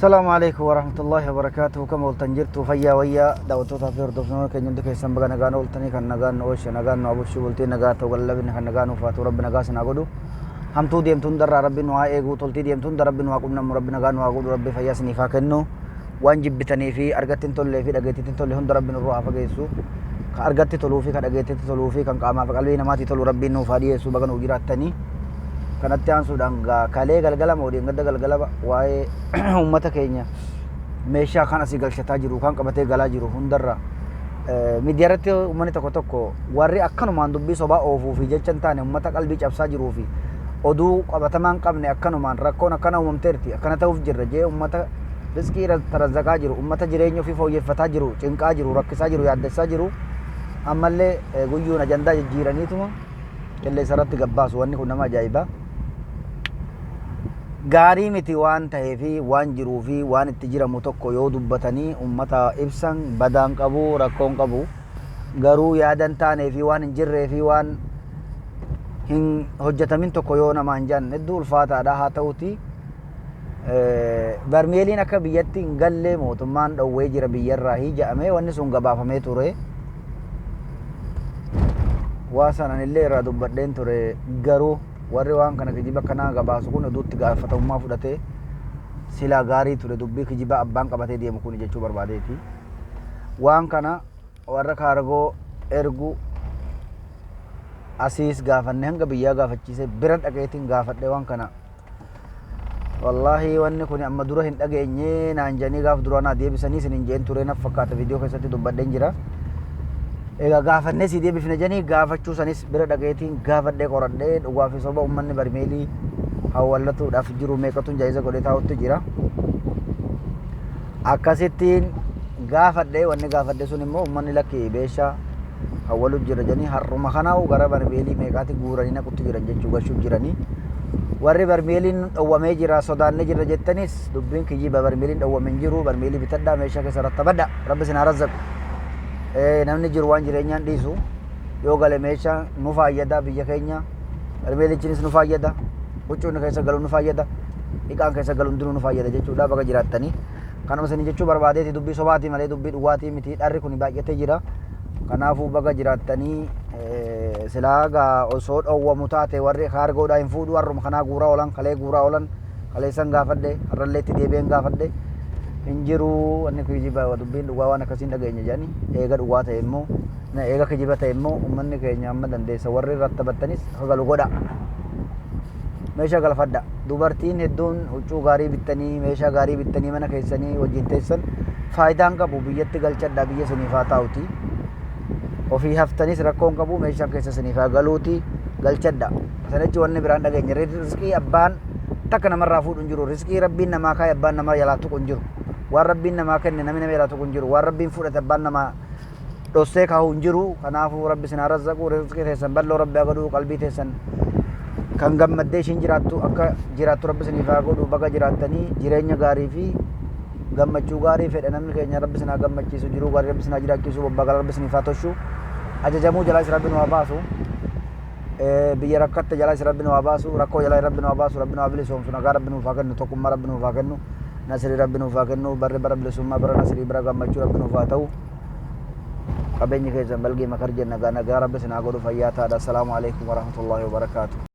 Salaamu alaikum warahmatullahi wabarakatuh. Kam ooltan jirtu fayyaa wayyaa daawwattootaa fi hordoftoota keenya hundi keessan baga nagaan ooltanii kan nagaan nu oolche nagaan nu abulchu bultii nagaa ta'u gallabinni kan nagaa nuuf haa ta'u rabbi nagaa sinaa godhu. Hamtuu deemtu hundarraa rabbi nu haa eegu toltii deemtu hunda rabbi nu haa qunnamu rabbi nagaa nu haa godhu rabbi fayyaa siniif haa kennu. Waan jibbitanii fi argatti hin tollee fi dhageettitti hin tolle hunda rabbi nurraa haa fageessu. Kan argatti toluu fi kan dhageettitti toluu fi kan qaamaa fi qalbii namaatii tolu rabbiin nuuf haa dhiyeessu baga nuuf jiraattanii. Kanatti aansuudhaan gaa kalee galgala moo dheengadda galgala waa'ee uummata keenya meeshaa kan asii galchataa jiru kan qabatee galaa jiru hundarra miidiyaa irratti uummanni tokko tokko warri akkanumaan dubbii sobaa oofuu fi jecha hin taane uummata qalbii cabsaa jiruu fi oduu qabatamaa hin qabne akkanumaan rakkoon akkana uumamteerti akkana ta'uuf jirra jee uummata rizqii tarazzaqaa jiru uummata jireenya ofii fooyyeffataa jiru cinqaa jiru rakkisaa jiru yaaddessaa jiru ammallee guyyuun ajandaa jijjiiraniituma qilleensa irratti gabbaasu wanni kun nama ajaa'iba. Gaarii miti waan ta'ee fi waan jiruu fi waan itti jiramu tokko yoo dubbatanii uummata ibsan badaan qabu rakkoon qabu garuu yaada hin taanee fi waan hin jirree fi waan hin hojjetamin tokko yoo namaan jedhan hedduu ulfaataadha haa ta'uti. Barmeeliin akka biyyatti hin galle mootummaan dhowwee jira biyyarraa jedhamee wanni sun gabaafamee ture. Waa sanan illee irraa dubbadheen ture garuu warri waan kana kijiba kanaa gabaasu kun oduutti gaafatamummaa fudhatee silaa gaarii ture dubbii kijibaa abbaan qabatee deemu kun jechuu barbaadeeti. Waan kana warra kaargoo ergu asiis gaafanne hanga biyyaa gaafachiisee bira dhaqeetiin gaafadhe waan kana Wallaahi wanni kun amma dura hin dhageenye naan jedhanii gaaf duraa naa deebisanii isin hin jeen ture naf fakkaata viidiyoo keessatti dubbadheen jira. Egaa gaafannee si deebifne jedhanii gaafachuu sanis bira dhaqeetiin gaafadhee qoradhee dhugaa fi soba uummanni barmeelii hawwallatuudhaaf jiru meeqatu jaayiza godhee taa'utti jira. Akkasittiin gaafadhee wanni gaafadhe sun immoo uummanni lakki beeshaa hawwalu jira jedhanii har'uma kanaa'u gara barmeelii meeqaatti guuranii naqutti jiran jechuu gashuuf jiranii. Warri barmeeliin dhowwamee jira sodaannee jira jettanis dubbiin kijiba barmeeliin dhowwame hin jiru barmeelii bitadhaa meeshaa keessa rattabadha rabbi isin haa razzaqu. Namni jiru waan jireenyaan dhiisu yoo gale meeshaa nu faayyada biyya keenya barmeelichinis nu faayyada huccuun keessa galu nu faayyada dhiqaan keessa galu hundinuu nu faayyada jechuudha baga jiraattanii. Kanuma isin jechuu barbaadeeti dubbii sobaatii malee dubbii dhugaatii miti dharri kun baay'atee jira. Kanaafuu baga jiraattanii silaa gaa osoo dhowwamu taate warri kaargoodhaa hin fuudhu har'uma kanaa guuraa oolan kalee guuraa oolan kaleessan gaafadhe har'allee itti deebi'een gaafadhe hin jiru wanni kijiba dubbiin dhugaa waan akkasiin dhageenye jedhani eega dhugaa ta'e immoo eega kijiba ta'e immoo uummanni keenya amma dandeessa warri rattabattanis akka galu godha. Meeshaa galfadha. Dubartiin hedduun huccuu gaarii bittanii meeshaa gaarii bittanii mana keessanii wajjin teessan faayidaan qabu biyyatti galchadha biyya isiniif haa taa'uti. Ofii haftanis rakkoon qabu meeshaan keessa isiniif haa galuuti galchadha. Sanichi wanni biraan dhageenye rizqii abbaan takka namarraa fuudhu hin jiru. Rizqii rabbiin namaa kaa'e abbaan nama jalaa tuqu hin jiru. Waan rabbiin namaa kenne namni nama jalaa tuqu hin jiru. Waan rabbiin fudhate abbaan namaa dhossee kaahu hin jiru. Kanaafuu rabbi isin haa razzaqu. Rizqii teessan bal'oo rabbi haa godhu. Qalbii teessan kan gammaddee ishiin jiraattu akka jiraattu rabbi isiniif haa godhu. Baga jiraattanii jireenya gaarii fi gammachuu gaarii fedha namni keenya rabbi isin haa gammachiisu. Jiruu gaarii rabbi isin haa jiraachisu. Bobbaa rabbi isiniif haa toshu. Ajajamuu jalaas rabbi nu haa baasu. Biyya rakkatte jalaas rabbi nu haa baasu. Rakkoo jalaa rabbi nu haa baasu. Rabbi nu haa bilisoomsu. Nagaa rabbi nuuf haa kennu. Tokkummaa rabbi nuuf haa kennu. Nasrii rabbi nuuf haa kennu. Barri bara bilisummaa bara nasrii bara gammachuu rabbi nuuf haa ta'u. Qabeenyi keessan balgee makar jenna nagaa rabbi isin haa godhu fayyaa taadha. Assalaamu alaikum warahmatullahi wabarakaatuh.